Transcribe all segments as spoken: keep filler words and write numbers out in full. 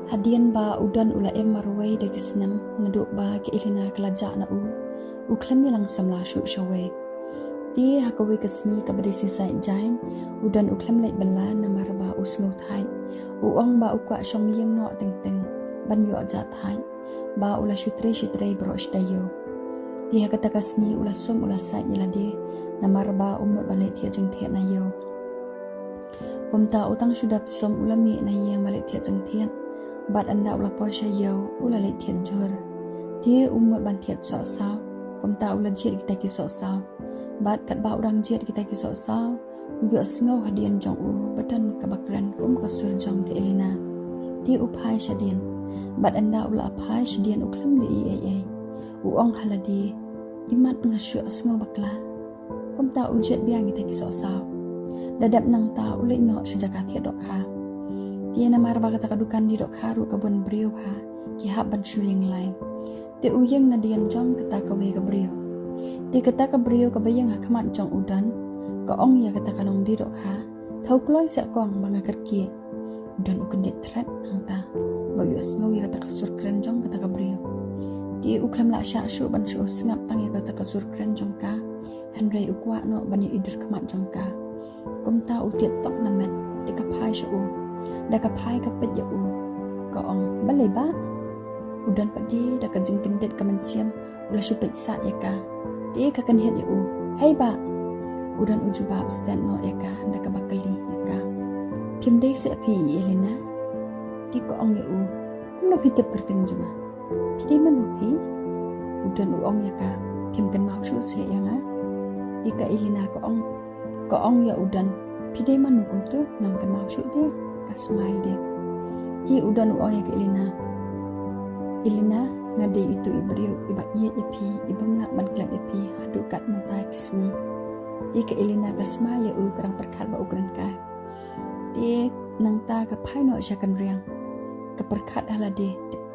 Hadien ba u Don u la im marwei da ki snem naduh ba ka Elena ka la jah na u, u khlem ïalang samla shuh shawei. Te ha kawei ka sngi kaba dei shisien jaiñ, u Don u khlem leit bylla namar ba u sngew thait. U ong ba u kwah shong ïing noh teng teng ban ïoh jah thait, ba u la shu trei shu trei baroh shi taïew. Te ha kata ka sngi u la sum u la sait ïa lade namar ba u mut ban leit thied jingthied na ïew. Kumta u tang shu dap sum u la mih na ïing ban leit thied jingthied. Bad ynda u la poi sha ïew u la leit thied jhur. Te u mut ban thied sohsaw. Kumta u la jied kita ki sohsaw. Bad katba u dang jied kita ki sohsaw, u ïohsngew hadien jong u ba don kaba kren kum ka sur jong ka Elena. Te u phai shadien. Bad ynda u la phai shadien u khlem ïohi ei ei. U ong ha lade, imat nga shu ïohsngew bakla. Kumta u jied biang kita ki sohsaw. Da dep nangta u leit noh sha jaka thied dohkha. Te namar ba kata ka dukan die dohkha ruh ka bun briew bha, ki hap ban shu ïeng lai. Te u ïeng nadien jong kata kawei ka briew. Te kata ka briew kaba ïeng ha khmat jong u Don ka ong ïa kata ka nongdie dohkha, thaw kloi seh kong ba nga kyrkieh. U Don u kyndit thret hangta ba u ïohsngew ïa kata ka sur kren jong kata ka briew. Te u khlem lah shah shuh ban shu sngap tang ïa kata ka sur kren jong ka. Hynrei u kwah noh ban ïohi dur khmat jong ka. Kumta u tied tok na met, te ka phai sha u. Da ka phai ka peit ïa u, ka ong, balei bah? U Don pat de da ka jingkyndit ka mynsiem u la shu peit sah ïa ka. Te ka kynhied ïa u, hei bah. U Don u jubab stet noh ïa ka da kaba kylli ïa ka, phim dei seh phi i Elena? Te ka ong ïa u, kumno phi tip kyrteng jong nga? Phi dei mano phi? U Don u ong ïa ka, phim kynmaw shuh seh ïa nga? Te ka Elena ka ong, ka ong ïa u Don, phi dei mano kumto, ngam kynmaw shuh de? Ka smile de. Te u Don u ong ïa ka Elena, Elena, nga dei itu i briew iba ïeit ïa phi, ibym lah ban klet ïa phi haduh kat mynta ki sngi. Te ka Elena ka smile ïa u, ka dang pyrkhat ba u kren kai. Te nangta ka phai noh sha kynriang. Ka pyrkhat ha lade,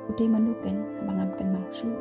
u dei mano ken haba ngam kynmaw shuh.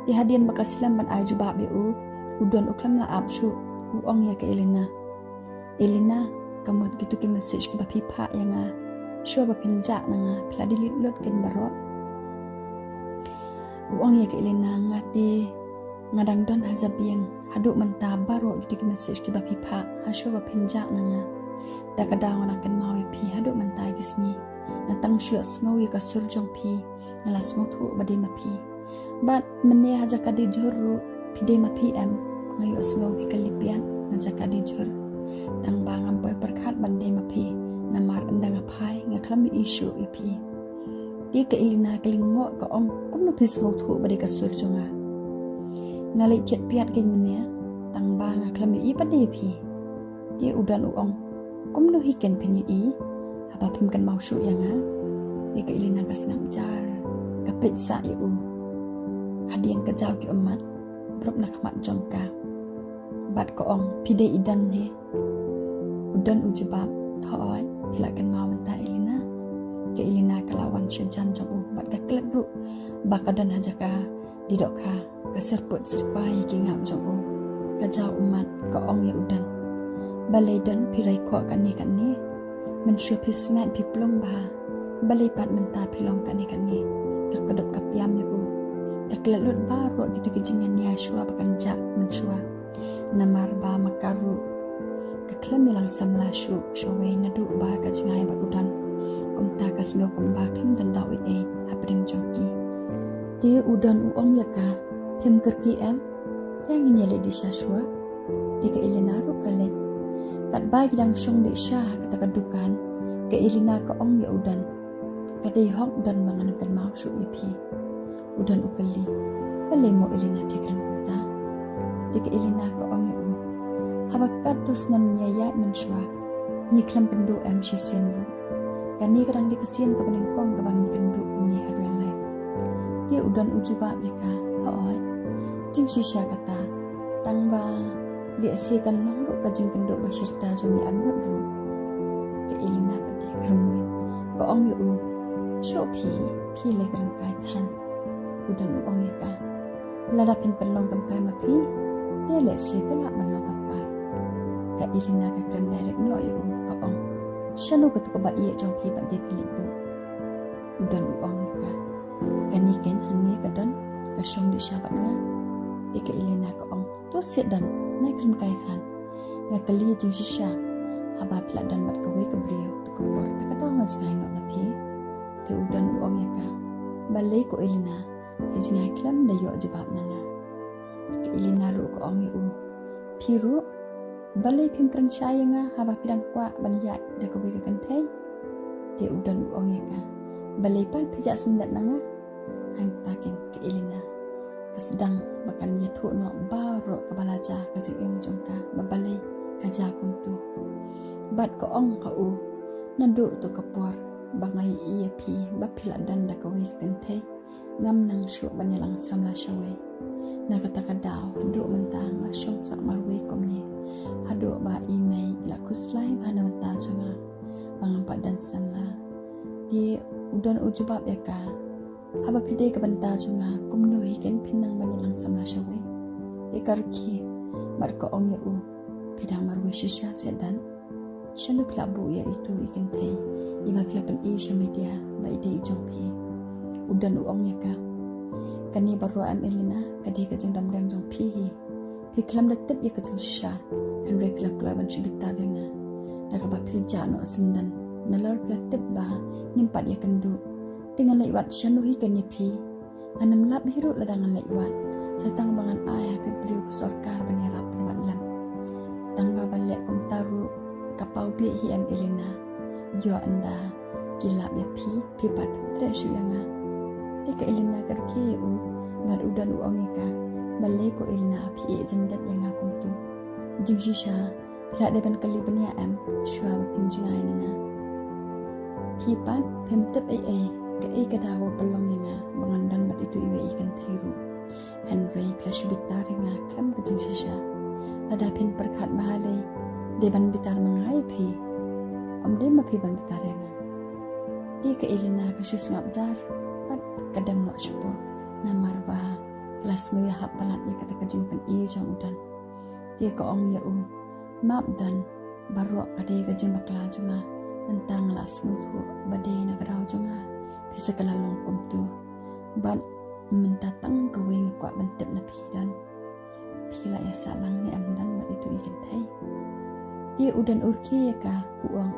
Te hadien ba ka slem ban ai jubab ïa u, u Don u khlem lah ap shuh. U ong ïa ka Elena, Elena, ka mut kito ki message kiba phi phah ïa nga, shuwa ba phin jah na nga phi la delete lut ken baroh. U ong ïa ka Elena, nga te nga dang don ha jabieng haduh mynta, baroh kito ki message kiba phi phah ha shuwa ba phin jah na nga. Da ka daw nga dang kynmaw ïa phi haduh mynta ki sngi. Nga tang shu ïohsngew ïa ka sur jong phi, nga la sngewthuh ba dei ma phi. Bad mynne ha jaka die jhur ruh phi dei ma phi em? Nga ïohsngew phi kylli piat na jaka die jhur. Tang ba ngam poi pyrkhat ban dei ma phi, namar ynda nga phai nga khlem ïohi shuh ïa phi. Te ka Elena ka lyngngoh, ka ong, kumno phi sngewthuh ba dei ka sur jong nga? Nga leit thied piat kein mynne, tang ba nga khlem ïohi pat de ïa phi. Te u Don u ong, kumno hi ken phin ïohi haba phim kynmaw shuh ïa nga? Te ka Elena ka sngap jar, ka peit sah ïa u. Hadien ka jaw ki ummat, burom na khmat jong ka. Bad ka ong, phi dei i Don ne? U Don u jubab, hooid, phi la kynmaw mynta Elena? Ka Elena ka la wan sha jan jong u bad ka klet ruh ba ka don ha jaka die dohkha, ka syrput syrpai ïa ki ngap jong u. Ka jaw ummat, ka ong ïa u Don, balei Don phi rai khoh katne katne? Mynshuwa phi sngaid phi plung bha, balei pat mynta phi long katne katne? Ka kdup ka piam ïa u. Ka klet lut baroh kito ki jingïaid nia shuwa ba kan jah mynshuwa. Namar ba ma ka ruh ka khlem ïalang samla shuh shawei naduh ba ka jngai bad u Don. Kumta ka sngew kumba khlem don daw ei ei hapdeng jong ki. Te u Don u ong ïa ka, phim kyrkieh em? Ïa ngin ïaleit dih sha shuwa. Te ka Elena ruh ka leit. Katba ki dang shong dih sha ha kata ka dukan, ka Elena ka ong ïa u Don, ka dei hok Don ba ngan kynmaw shuh ïa phi. U Don u kylli, balei mo Elena phi kren kumta? Te ka Elena ka ong ïa u, haba katto snem ngi ïaid mynshuwa, ngi khlem kynduh em shisien ruh. Kane ka dang dei ka sien kaba nyngkong kaba ngi kynduh kumne ha real life. Te u Don u jubab ïa ka, hooid, jingshisha kata, tang ba lehse kan long ruh ka jingkynduh ba shirta jong ngi arngut ruh. Ka Elena pat de ka rymmuiñ, ka ong ïa u, shuh phi, phi leh kren kai than. U Don u ong ïa ka, lada phin pynlong kam kai ma phi, te lehse ka lah ban long kam kai. Ka Elena ka kren direct noh ïa u, ka ong, shano katu kaba ïeit jong phi pat de phi leit buh? U Don u ong ïa ka, kane keiñ hangne ka Don, ka shong dih sha bad nga. Te ka Elena ka ong, to siat Don, nai kren kai than. Nga kylli jingshisha, haba phi la don bad kawei ka briew, to ka por, ta ka daw nga jngai noh na phi. Te u Don u ong ïa ka, balei ko Elena, phi jngai khlem da ïoh jubab na nga. Ka Elena ruh ka ong ïa u, phi ruh, balei phim kren shai ïa nga haba phi dang kwah ban ïaid da kawei ka kynthei? Te u Don u ong ïa ka, balei pat phi jah syndet na nga? Hangta keiñ ka Elena ka sdang ba kan ïathuh noh baroh kaba la jia ka jingim jong ka, ba balei ka jia kumto. Bad ka ong ha u, naduh to ka por ba nga ïohi ïa phi ba phi la don da kawei ka kynthei, ngam nang shuh ban ïalang samla shawei. Na kata ka daw haduh mynta nga la shong sah marwei kumne, haduh ba i mei i la khuslai bha na bynta jong nga ba ngam pat don samla. Te u Don u jubab ïa ka, haba phi dei ka bynta jong nga, kumno hi keiñ phin nang ban ïalang samla shawei? Te ka rkhie bad ka ong ïa u, phi dang marwei shisha seh Don? Shano phi la buh ïa itu i kynthei iba phi la pyni sha media ba i dei i jong phi? U Don u ong ïa ka, kane baroh em Elena, ka dei ka jingdom rem jong phi hi. Phi khlem da tip ïa ka jingshisha, hynrei phi la kloi ban shu bitar ïa nga da kaba phi jah noh syndon. Nalor phi la tip ba ngim pat ïakynduh. Te ngan leit wad shano hi keiñ ïa phi? Ngan ym lap hi ruh lada ngan leit wad, sa tang ba ngan ai ha ka briew ka sorkar ban ïarap na wad lem. Tang ba ban leh kumta ruh ka paw bieit hi em Elena? Ïoh ynda ki lap ïa phi, phi pat phim treh shuh ïa nga. Te ka Elena ka rkhie ïa u bad u Don u ong ïa ka, balei ko Elena phi ïeh jyndat ïa nga kumto? Jingshisha phi la dei ban kylli bniah em shuwa ba phin jngai na nga? Phi pat phim tip ei ei kaei ka daw ba pynlong ïa nga ba ngan don bad itu iwei i kynthei ruh. Hynrei phi la shu bitar ïa nga khlem ka jingshisha. Lada phin pyrkhat bha lei, dei ban bitar ma nga ïa phi, ym dei ma phi ban bitar ïa nga. Te ka Elena ka shu sngap jar bad ka dem noh shapoh, namar ba ka la sngew ïahap palat ïa kata ka jingpyni jong u Don. Te ka ong ïa u, map Don, baroh ka dei ka jingbakla jong nga. Mynta nga la sngewthuh ba dei na ka daw jong nga phi sa ka la long kumto. Bad mynta tang kawei nga kwah ban tip na phi Don, phi la ïa sahlang ne em Don bad itu i kynthei? Te u Don u rkhie ïa ka, u ong,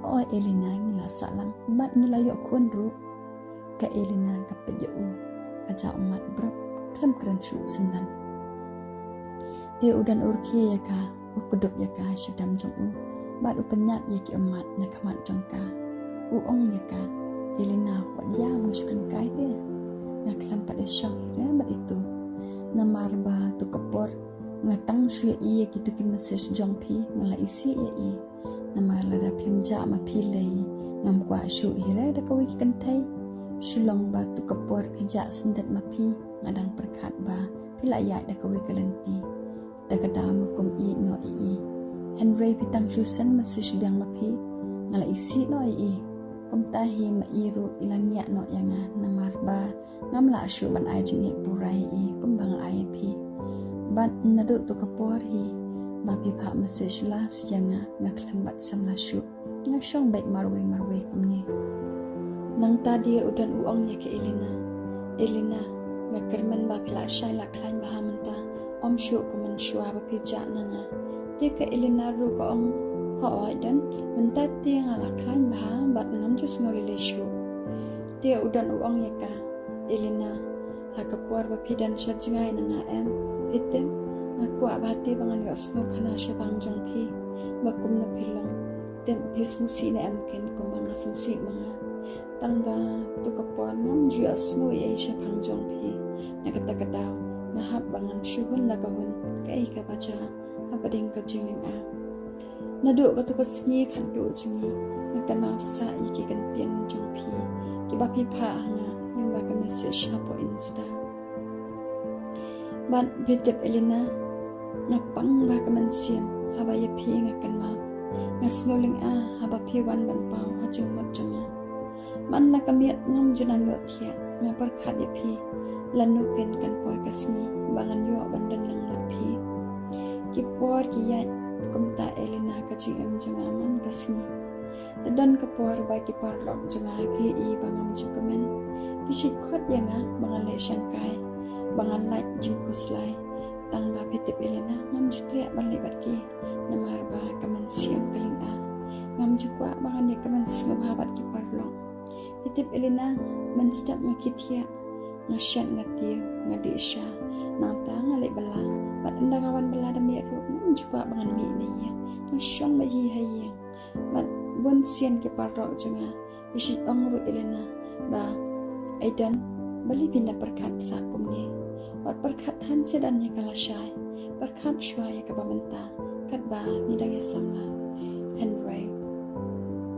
hooid Elena, ngi la sahlang bad ngi la ïoh khun ruh. Ka Elena ka peit ïa u, ka jah ummat brop, khlem kren shuh syndon. Te u Don u rkhie ïa ka, u kdup ïa ka sha dem jong u bad u pynïaid ïa ki ummat na khmat jong ka. U ong ïa ka, Elena, wat ïam, nga shu kren kai te. Nga khlem pat ïa shong hi re bad itu. Namar ba to ka por nga tang shu ïohi ïa kitu ki message jong phi, nga la isih ïa i. Namar lada phim jah ma phi lei, ngam kwah shuh hi re da kawei ki kynthei. Shu long ba to ka por phi jah syndet ma phi, nga dang pyrkhat ba phi la ïaid da kawei ka lynti. Ta ka daw nga kum ïeit noh ïa i. Hynrei phi tang shu send message biang ma phi, nga la isih noh ïa i. Kumta hi ma i ruh i la ngiah noh ïa nga, namar ba ngam lah shuh ban ai jingïeit pura ïa i kumba nga ai ïa phi. Bad naduh to ka por hi ba phi phah message last ïa nga, nga khlem bat samla shuh. Nga shong beit marwei marwei kumne. Nangta de u Don u ong ïa ka Elena, Elena, nga kyrmen ba phi la shai la khlaiñ bha mynta, ym shuh kum mynshuwa ba phi jah na nga. Te ka Elena ruh ka ong, hooid Don, mynta te nga la khlaiñ bha bad ngam ju sngew lei lei shuh. Te u Don u ong ïa ka, Elena, ha ka por ba phi don sha jngai na nga em, phi tip, nga kwah bha te ba ngan ïohsngew khana shaphang jong phi ba kumno phi long. Tip phi sngewsih ne em keiñ kumba nga sngewsih ma nga? Tang ba to ka por ngam ju ïohsngew ei ei shaphang jong phi. Na kata ka daw nga hap ba ngan shu hun la ka hun kaei kaba jia hapdeng ka jinglynga. Naduh kato ka sngi khatduh jngi nga kynmaw sah ïa ki kyntien jong phi kiba phi phah ha nga lyngba ka message hapoh Insta. Bad phi tip Elena, nga pang bha ka mynsiem haba ïa phi nga kynmaw. Nga sngew lynga haba phi wan ban paw ha jingmut jong nga. Man la ka miet ngam ju nang ïohthiah, nga pyrkhat ïa phi lano keiñ kan poi ka sngi ba ngan ïoh ban don lang bad phi. Ki por ki ïaid kumta Elena, ka jingim jong nga man ka sngi. Te don ka por ba ki paralok jong nga ki ïohi ba ngam ju kmen. Ki shait khot ïa nga ba ngan leit shangkai, ba ngan lait jingkhuslai. Tang ba phi tip Elena, ngam ju treh ban leit bad ki. Namar ba ka mynsiem ka lynga. Ngam ju kwah ba ngan ïa kmen sngewbha bad ki paralok. Phi tip Elena, mynstep nga kithiah, nga shet nga tiew, nga dih sha. Nangta nga leit bylla. Bad ynda nga wan bylla da miet ruh, ngam ju kwah ba ngan mih na ïing. Nga shong beit hi ha ïing. Bad bun sien ki paralok jong nga ki shait ong ruh Elena ba, "Aiden, balei phi nang pyrkhat sa kumne? Wat pyrkhat than sha, don ïa ka lashai. Pyrkhat shuwa ïa kaba mynta, katba ngi dang ïa samla." Hynrei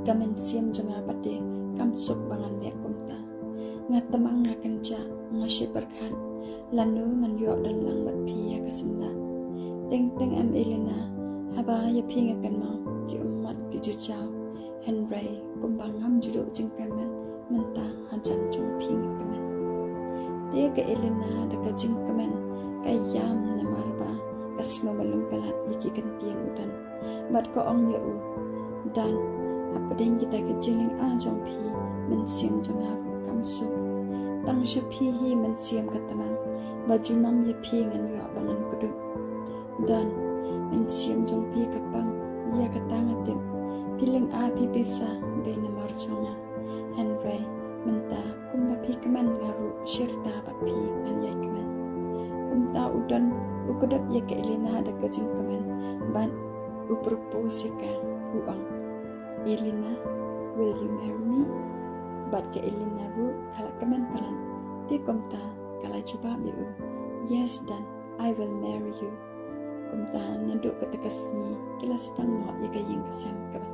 ka mynsiem jong nga pat de kam suk ba ngan leh kumta. Nga tymmen, nga kynjah, nga shait pyrkhat lano ngan ïoh don lang bad phi ha ka syndah. Teng teng em Elena, haba ïa phi nga kynmaw, ki ummat ki ju jaw. Hynrei kumba ngam ju duh jingkyrmen, mynta hajan jong phi nga kmen. Te ka Elena da ka jingkmen ka ïam namar ba ka sngew malu palat ïa ki kyntien u Don. Bad ka ong ïa u, "Don, hapdeng kita ki jinglynga jong phi, mynsiem jong nga ruh kam suk. Tang sha phi hi mynsiem ka tymmen, ba junom ïa phi ngan ïoh ba ngan kdup. Don, mynsiem jong phi ka pang, ïa kata nga tip. Phi lynga, phi pisa, dei namar jong nga. Hynrei mynta kumba phi kmen, nga ruh shirta bad phi ngan ïai kmen." Kumta u Don u kdup ïa ka Elena da ka jingkmen bad u propose ïa ka, u ong, "Elena, will you marry me?" Bad ka Elena ruh ka la kmen palat. Te kumta ka la jubab ïa u, "Yes Don, I will marry you." Kumta naduh kata ka sngi ki la sdang noh ïa ka ïing ka sem kaba